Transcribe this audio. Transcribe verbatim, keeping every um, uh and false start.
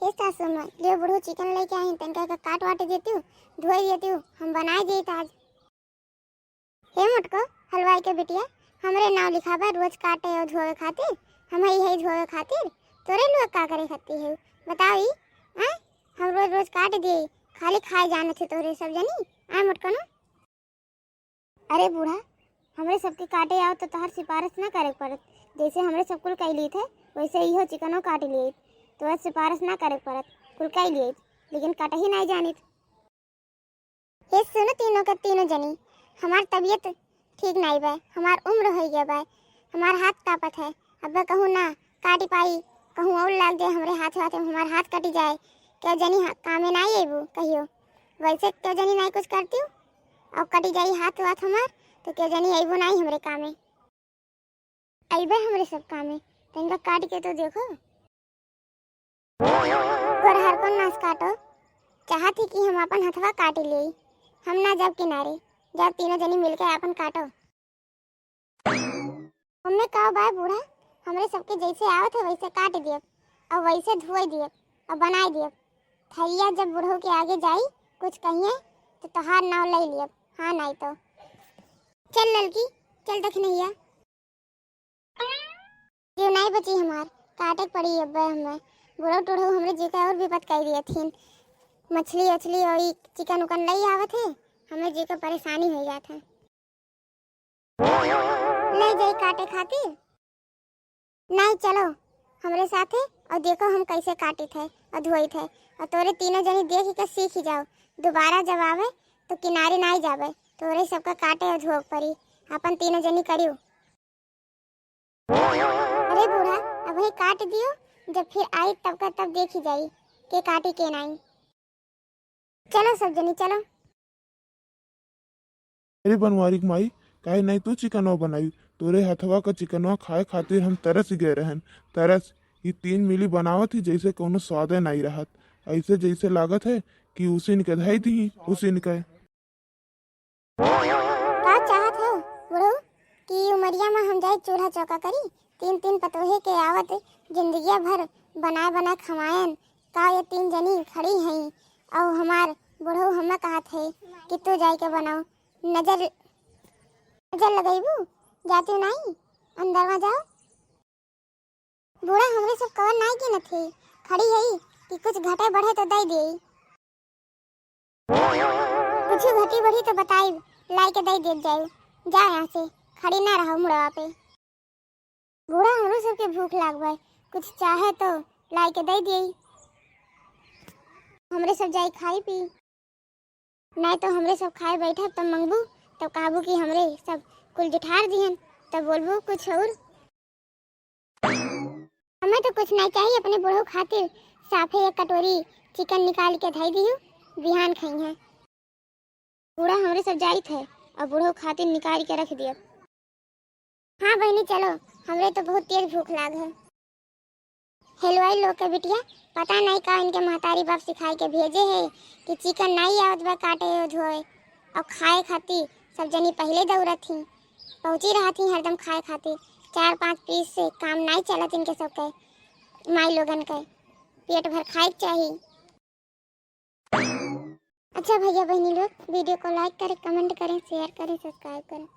हे सासू माँ, लियो बुढ़ऊ चिकन लेके आई, तनका का काट वाट देतिउ, धोई देतिउ, हम बनाए देत आज। हे मोटको, हलवाई के बिटिया, हमरे नाव लिखा बा रोज काटे और धोवे खातिर, हम ही है धोवे खातिर, तोरे लोग का करे खातिर है बताओ ई? आय, हम रोज रोज काट दिए, खाली खाए जाने थे तोरे सब जनी। आय मोटको ना। अरे बूढ़ा, हमरे सबके काटे आओ तो तोहार सिफारिश ना करे पड़त। जैसे हमरे सब कुल कई लीत है, वैसे इहो चिकनो काट लिए। तोहार सिफारिश ना करे पड़त, कुल कई लिए, लेकिन काट ही नहीं जानित। ए सुनो तीनों के तीनों जनी, हमार तबीयत ठीक नहीं बा, हमार उम्र हो गया बा, हमार हाथ कांपत है। अब कहूँ ना काटी पाई, कहूँ और लाग जाए हमरे हाथ, हाथ में हमार हाथ कटी जाए, क्या जनी हा-, कामे नहीं अबू कहियो। वैसे क्या जनी नहीं कुछ करती हूँ, अब कटी जाई हाथ वाथ हमार, तो क्या जनी अबू नहीं हमरे कामे। अइबे हमरे सब कामे, तनिका काट के तो देखो। गोरहर को नास काटो, चाहत ही कि हम अपन हथवा काट लेई। हम ना जाब किनारे, जाब तीनों जनी मिलके अपन काटो। ओमे का बा बूढ़ा, हमरे सबके जैसे आवत है वैसे काट दियब, और वैसे धोए दियब, और बनाए दियब। थरिया जब बुढ़ऊ के आगे जाई, कुछ कहिए, तो तोहार नाव ले लियब, हाँ नहीं तो। चल ललकी, चल दखिनहिया। जीव नहीं बची हमार, काटे के पड़ी अब हमें। बुढ़ऊ टुढ़ऊ हमरे जी का और विपद कर दिए थीन। मछली उछली और ई चिकन उकन ले आवत है, हमरे जी का परेशानी हो जात है। ले जाई काटे खातिर। नहीं, चलो हमरे साथे और देखो हम कैसे काटित है और धोइत है, और तोरे तीनों जनी देख के सीख ही जाओ। दोबारा जब आवे तो किनारे नहीं जावे, तोरे सबका काटे और धोए पड़ी। अपन तीनों जनी करियो। अरे बूढ़ा, अबही काट दियो, जब फिर आई तब का तब देखी जाई के काटी के नहीं। चलो सब जनी चलो। अरे बनवारी के माई, काहे नहीं तू चिकनवा बनाई? तोरे हथवा का चिकनवा खाए खातिर हम तरस गए रहन, तरस। ई तीन मिली बनावत ही जैसे कौनो स्वादे नहीं रहत, ऐसे जैसे लागत है कि उसिन के धई दी, उसिन के। का चाहत हो बुढ़ऊ कि ई उमरिया में हम जाई चूल्हा चौका करी? तीन तीन पतोहे के आवत जिंदगिया भर बनाए बनाए खवायन। का ये तीन जनी खड़ी हैं और हमार बुढ़ऊ हमें कहत है कि तू जाई के बनाओ? नजर, नजर लगैबू? जाती नहीं, अंदर में जाओ। बूढ़ा हमरे सब कवर नाई गिनत है, खड़ी है कि कुछ घटे बढ़े तो दे दे। कुछ घटी बढ़ी तो बताई, लाई के दे दे जाए। जा यहाँ से, खड़ी ना रहो मुड़वा पे। बूढ़ा हमरो सबके भूख लाग बा, कुछ चाहे तो लाई के दे दे। हमरे सब जाई खाई पी। नहीं तो हमरे सब खाए बैठब तब मंगबू, तब कहबू कि हमरे सब कुल जुठार दिहन, तब बोलबू कुछ और। हमें तो कुछ नहीं चाहिए, अपने बुढ़ऊ खातिर साफे एक कटोरी चिकन निकाल के धई दिहू, बिहान खाई हैं। बूढ़ा हमरे सब जाइत है और बुढ़ऊ खातिर निकाल के रख दियब। हाँ बहिनी चलो, हमरे तो बहुत तेज भूख लाग है। हेलवाई लोग के बिटिया, पता नहीं का इनके महतारी बाप सिखाए के भेजे है कि चिकन नहीं आवत बा काटे और धोए और खाए खातिर सब जनी पहले दौड़त ही, पहुँची रहत ही हरदम खाए खातिर। चार पाँच पीस से काम नहीं चलत इनके सबके, माई लोगन के पेट भर खाए के चाही। अच्छा भैया बहनी लोग, वीडियो को लाइक करें, कमेंट करें, शेयर करें, सब्सक्राइब करें।